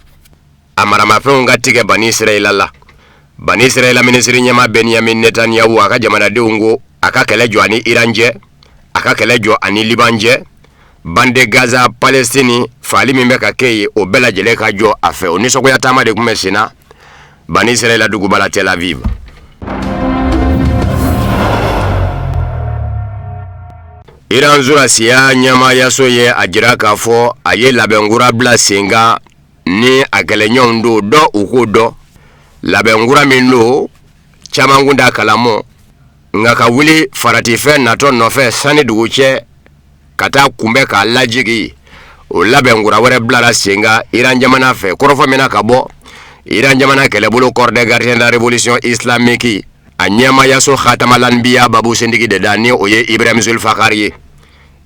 a maramafɛnw ka tigɛ Bani Israɛla la. Bani Israɛla minisiri ɲɛmaa Benyamin Netanyahu, a ka jamanadenw ko a ka kɛlɛ jɔ ani Iran cɛ, a ka kɛlɛ jɔ ani Liban cɛ, bande Gaza Palestine faali min bɛ ka kɛ yen, o bɛɛ lajɛlen ka jɔ a fɛ. O nisɔngoya taama de tun bɛ sen na Bani Israɛla duguba la Tel Aviv. Iran sɔrɔdasiya ɲɛmaayaso ye a jira k'a fɔ a ye labɛnkura bila sen kan ni a kɛlɛɲɔgɔnw don dɔ u k'o dɔn labɛnkura min don, caman kun t'a kalamɔ, nka ka wuli faratifɛn natɔ nɔfɛ sani dugu cɛ ka taa kunbɛn k'a lajigi, o labɛnkura wɛrɛ bilara sen kan Iran jamana fɛ. Kɔrɔfɔ min na ka bɔ Iran jamana kɛlɛbolo Corps des gardiens de la révolution islamique, a ɲɛmaayaso Khatamal-Anbiya babu sentigi de da, ni o ye Ibrahim Zulfakari ye,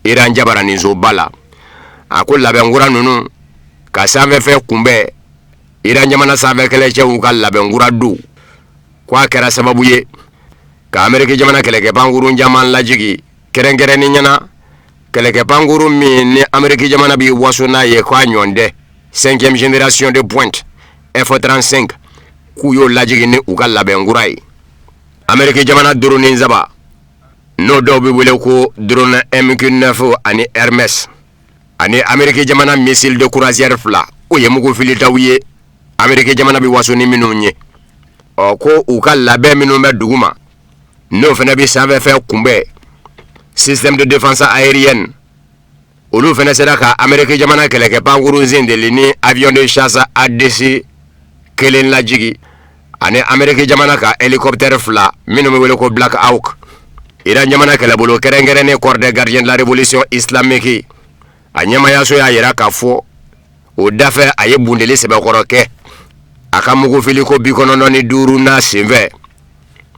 Iran jabaraninsoba la, a ko labɛnkura ninnu ka sanfɛfɛn kunbɛn, Iran jamana sanfɛ kɛlɛcɛw ka labɛnkura don, ko a kɛra sababu ye ka Ameriki jamana kɛlɛkɛ pankurun caman lajigi, kɛrɛnkɛrɛnnenya na kɛlɛkɛ pankurun min ni Ameriki jamana b'i waso n'a ye k'a ɲɔgɔn tɛ, cinquième génération de pointe F-35, k'u y'o lajigi ni u ka labɛnkura ye. Ameriki jamana drone saba, n'o dɔw bɛ wele ko drone MQ-9 ani Hermes, ani Ameriki jamana missile de croisière fila, o ye mugu filitaw ye Ameriki jamana bɛ waso ni minnu ye. Ɔ, ko u ka labɛn minnu bɛ dugu ma, n'o fana bɛ sanfɛfɛn kunbɛn, système de défense aérienne, olu fana sera ka Ameriki jamana kɛlɛkɛ pankurun sendeli ni avion de chasse A2C kelen lajigi, ani Ameriki jamana ka hélicoptère fila minnu bɛ wele ko Black Hawk. Iran jamana kɛlɛbolo kɛrɛnkɛrɛnnen Corps des gardiens de la révolution islamique, a ɲɛmayaso y'a jira k'a fɔ o dafɛ a ye bundeli sɛbɛkɔrɔ kɛ a ka mugufiliko 95nan senfɛ,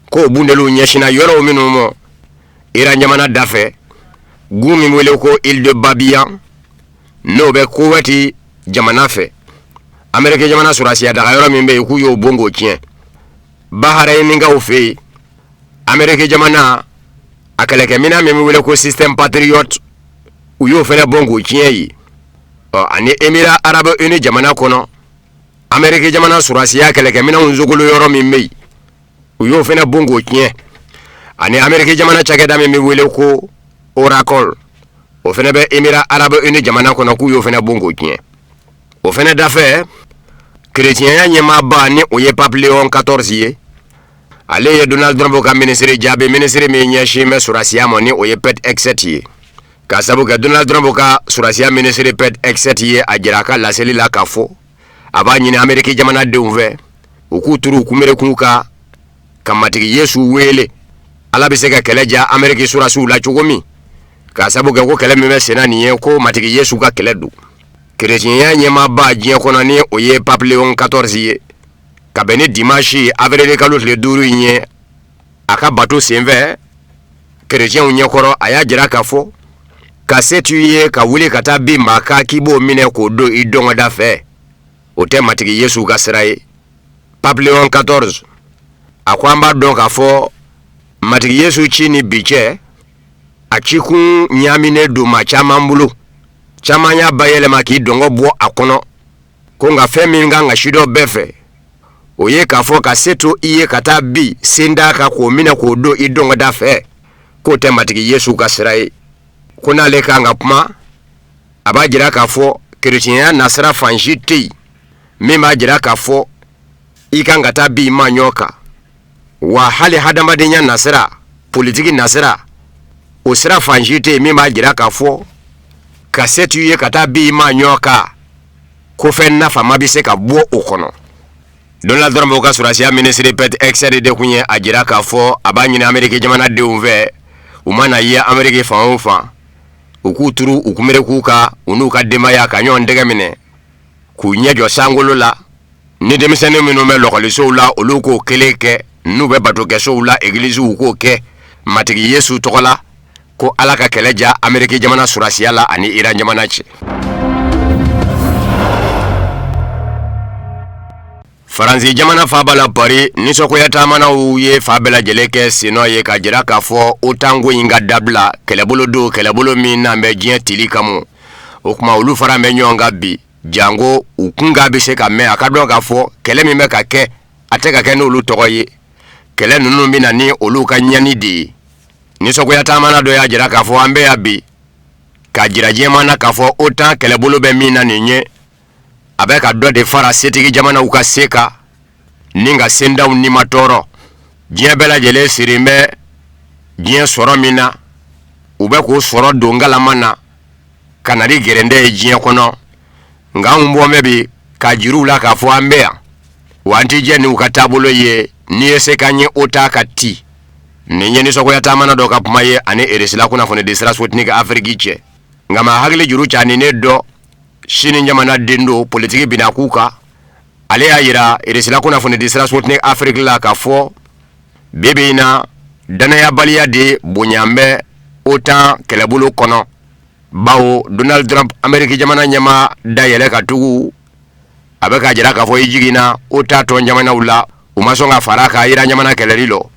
k'o bundeliw ɲɛsinna yɔrɔw minnu ma Iran jamana dafɛ, gun min wele ko île de Babian, n'o bɛ Kuwait jamana fɛ, Ameriki jamana sɔrɔdasiya dagayɔrɔ min bɛ yen, k'u y'o bon k'o tiɲɛ. Baharayinikaw fɛ yen, Ameriki jamana a kɛlɛkɛminɛn min bɛ wele ko système Patriot, u y'o fana bon k'o tiɲɛ yen. Ɔ, ani Émirats arabes unis jamana kɔnɔ, Ameriki jamana sɔrɔdasiya kɛlɛkɛminɛnw sogolo yɔrɔ min bɛ yen, u y'o fana bon k'o tiɲɛ. Ani Ameriki jamana cakɛda min bɛ wele ko Oracle, o fana bɛ Émirats arabes unis jamana kɔnɔ, k'u y'o fana bon k'o tiɲɛ. O fana dafɛ, kerecɛnya ɲɛmaaba ni o ye Pape Léon 14 ye, ale ye Donald Trump ka minisiri jaabi, minisiri min ɲɛsin bɛ sɔrɔdasiya ma, ni o ye Pete Hegseth ye, ka sabu kɛ Donald Trump ka sɔrɔdasiya minisiri Pete Hegseth ye a jira a ka laseli la k'a fɔ a b'a ɲini Ameriki jamanadenw fɛ u k'u turu u kunberekun kan ka Matigi Yesu wele, Ala bɛ se ka kɛlɛ diya Ameriki sɔrɔdasiw la cogo min, ka sabu kɛ ko kɛlɛ min bɛ senna nin ye, ko Matigi Yesu ka kɛlɛ don. Kerecɛnya ɲɛmaaba diɲɛ kɔnɔ, ni o ye Pape Léon 14 ye. Ka bɛn ni dimanche avril kalo tile 5 in ye, a ka bato senfɛ kerecɛnw ɲɛkɔrɔ, a y'a jira k'a fɔ ka se t'i ye ka wuli ka taa bin maa kan k'i b'o minɛ k'o don i dɔngɔda fɛ, o tɛ Matigi Yesu ka sira ye. Pape Léon 14 a ko an b'a dɔn k'a fɔ Matigi Yesu ci ni bi cɛ, a cikun ɲaaminen don maa caman bolo. Caman y'a bayɛlɛma k'i dɔngɔ bɔ a kɔnɔ ko nka fɛn min kan ka sidɔn bɛɛ fɛ, o ye k'a fɔ ka se to i ye ka taa bin sentan kan k'o minɛ k'o don i dɔngɔda fɛ, k'o tɛ Matigi Yesu ka sira ye. Ko n'ale kan ka kuma, a b'a jira k'a fɔ kerecɛnya nasira fan si tɛ yen min b'a jira k'a fɔ i kan ka taa bin i maaɲɔgɔn kan. Wa hali hadamadenya nasira, politiki nasira, o sira fan si tɛ yen min b'a jira k'a fɔ ka se t'i ye ka taa bin i maaɲɔgɔn kan, ko fɛn nafama bɛ se ka bɔ o kɔnɔ. Donald Trump ka sɔrɔdasiya minisiri Pete Hegseth de tun ye a jira k'a fɔ a b'a ɲini Ameriki jamanadenw fɛ, u mana ye Ameriki fan o fan, u k'u turu u kunberekun kan, u n'u ka denbaya ka ɲɔgɔn tɛgɛ minɛ, k'u ɲɛ jɔ sankolo la. Ni denmisɛnnin minnu bɛ lɔkɔlisow la, olu k'o kelen kɛ, n'u bɛ batokɛsow la, egiliziw k'o kɛ Matigi Yesu tɔgɔ la, ko Ala ka kɛlɛ ja Ameriki jamana sɔrɔdasiya la ani Iran jamana cɛ. Faransi jamana faaba la Paris, nisɔngoya taamanaw ye fan bɛɛ lajɛlen kɛ sennɔ ye k'a jira k'a fɔ OTAN ko in ka dabila. Kɛlɛbolo don, kɛlɛbolo min n'an bɛ diɲɛ tili kama. O tuma olu fara bɛ ɲɔgɔn kan bi, janko u kunkan bɛ se ka mɛn. A ka dɔn k'a fɔ kɛlɛ min bɛ ka kɛ, a tɛ ka kɛ n'olu tɔgɔ ye. Kɛlɛ ninnu bɛ na ni olu ka ɲani de ye. Nisɔngoya taamana dɔ y'a jira k'a fɔ an bɛ yan bi k'a jira diɲɛmaa na k'a fɔ OTAN kɛlɛbolo bɛ min na nin ye, a bɛ ka dɔ de fara setigi jamanaw ka se kan ni ka sentanw nimatɔɔrɔ. Diɲɛ bɛɛ lajɛlen sirin bɛ diɲɛ sɔrɔ min na, u bɛ k'o sɔrɔ don ngalama na ka na ni gɛrɛntɛ ye diɲɛ kɔnɔ. Nka anw bɔ bɛ bi k'a jir'u la k'a fɔ an bɛ yan, wa an tɛ jɛ n'u ka taabolo ye. N'i ye se k'an ye, OTAN ka ti. Nin ye nisɔngoya taamana dɔ ka kuma ye ani Eresila kunnafonidi sira Sputnik Afiriki cɛ. Nka maa hakili juru caaninen dɔ, Sini jamana den don, politiki binna k'u kan, ale y'a jira Eresila kunnafonidi sira Sputnik Afiriki la k'a fɔ bi bi in na, dannayabaliya de bonya bɛ OTAN kɛlɛbolo kɔnɔ, bawo Donald Trump, Ameriki jamana ɲɛmaa da yɛlɛ ka tugu, a bɛ k'a jira k'a fɔ i jiginna OTAN tɔn jamanaw la, u ma sɔn ka fara kan Iran jamana kɛlɛli lɔ.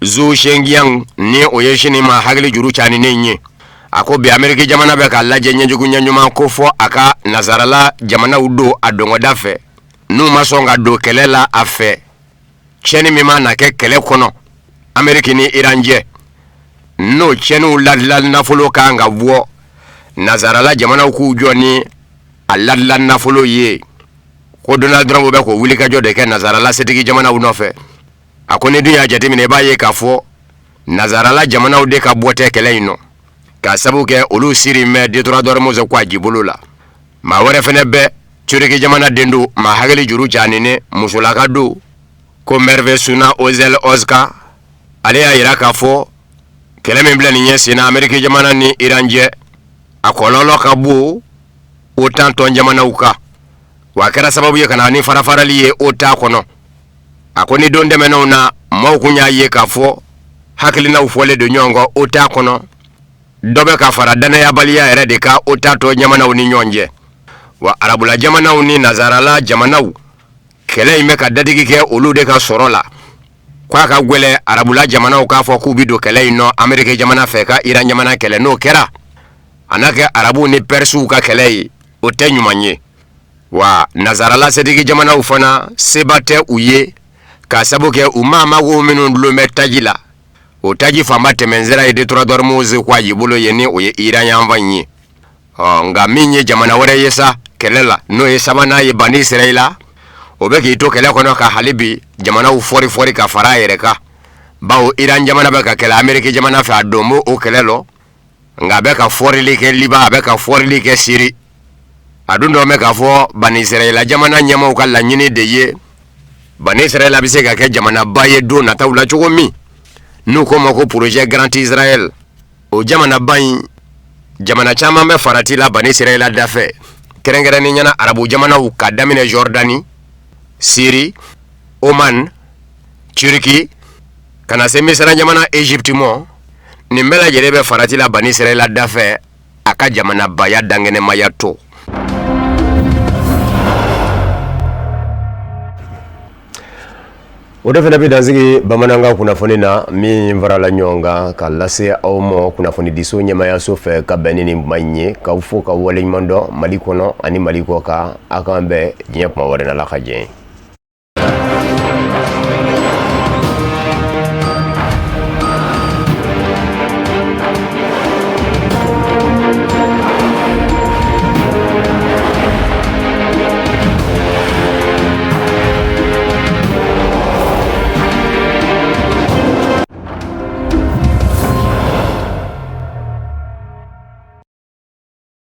Zhu Shengyang, ni o ye Sini maa hakili juru caaninen ye, a ko bi Ameriki jamana bɛ k'a lajɛ ɲɛjugu ɲɛɲuman ko fɔ a ka nasarala jamanaw don a dɔngɔda fɛ, n'u ma sɔn ka don kɛlɛ la a fɛ. Tiɲɛni min mana kɛ kɛlɛ kɔnɔ Ameriki ni Iran cɛ, n'o tiɲɛniw ladilan nafolo kan ka bɔ, nasarala jamanaw k'u jɔ ni a ladilan nafolo ye. Ko Donald Trump bɛ k'o wulikajɔ de kɛ nasarala setigi jamanaw nɔfɛ. A ko ni dun y'a jateminɛ, i b'a ye k'a fɔ nasarala jamanaw de ka bɔ tɛ kɛlɛ in nɔ, k'a sabu kɛ olu siri bɛ détroit d'Ormuz ko a jibolo la. Maa wɛrɛ fɛnɛ bɛ Turiki jamana den don, maa hakili juru caaninen, musolaka don, ko Merve Suna Ozel Ozkan. Ale y'a jira k'a fɔ kɛlɛ min bila nin ɲɛ senna Ameriki jamana ni Iran cɛ, a kɔlɔlɔ ka bon OTAN tɔn jamanaw kan, wa a kɛra sababu ye ka na ni farafarali ye OTAN kɔnɔ. A ko ni don tɛmɛnenw na, maaw kun y'a ye k'a fɔ hakilinaw fɔlen don ɲɔgɔn kɔ OTAN kɔnɔ, dɔ bɛ ka fara dannayabaliya yɛrɛ de kan OTAN tɔn jamanaw ni ɲɔgɔn cɛ. Wa arabula jamanaw ni nazarala jamanaw, kɛlɛ in bɛ ka dadigi kɛ olu de ka sɔrɔ la. K'a ka gwɛlɛ arabula jamanaw k'a fɔ k'u bɛ don kɛlɛ in nɔ Ameriki jamana fɛ ka Iran jamana kɛlɛ. N'o kɛra, a n'a kɛ arabuw ni pɛrisiw ka kɛlɛ ye, o tɛ ɲuman ye. Wa nazarala setigi jamanaw fana, seba tɛ u ye, k'a sabu kɛ u maa mago minnu dulon bɛ taji la, o taji fanba tɛmɛnsira ye détroit d'Ormuz ko a jibolo ye, ni o ye Iran yanfan in ye. Ɔ nka min ye jamana wɛrɛ ye sa kɛlɛ la, n'o ye sabanan ye, Bani Israɛla, o bɛ k'i to kɛlɛ kɔnɔ ka hali bi jamanaw fɔri fɔri ka fara a yɛrɛ kan, bawo Iran jamana bɛ ka kɛlɛ Ameriki jamana fɛ, a don b'o o kɛlɛ lɔ, nka a bɛ ka fɔrili kɛ Liban, a bɛ ka fɔrili kɛ Siri. A dun dɔn bɛ k'a fɔ Bani Israɛla jamana ɲɛmaaw ka laɲini de ye Bani Israɛla bɛ se ka kɛ jamanaba ye don nataw la cogo min, n'u k'o ma ko projet Grand Israël. O jamanaba in, jamana caman bɛ farati la Bani Israɛla dafɛ, kɛrɛnkɛrɛnnenya na arabu jamanaw, ka daminɛ Jordanie, Siri, Oman, Turki, ka na se Misira jamana Egypte ma, nin bɛɛ lajɛlen bɛ farati la Bani Israɛla da fɛ a ka jamanabaya dankɛnɛmaya to. O de fana bɛ dansigi bamanankan kunnafoni na min farala ɲɔgɔn kan ka lase aw ma kunnafonidiso ɲɛmayaso fɛ ka bɛn ni nin kuma in ye, k'aw fo ka waleɲuman dɔn Mali kɔnɔ ani Mali kɔ kan. Aw k'an bɛn diɲɛ kuma wɛrɛ n'Ala ka jɛn ye.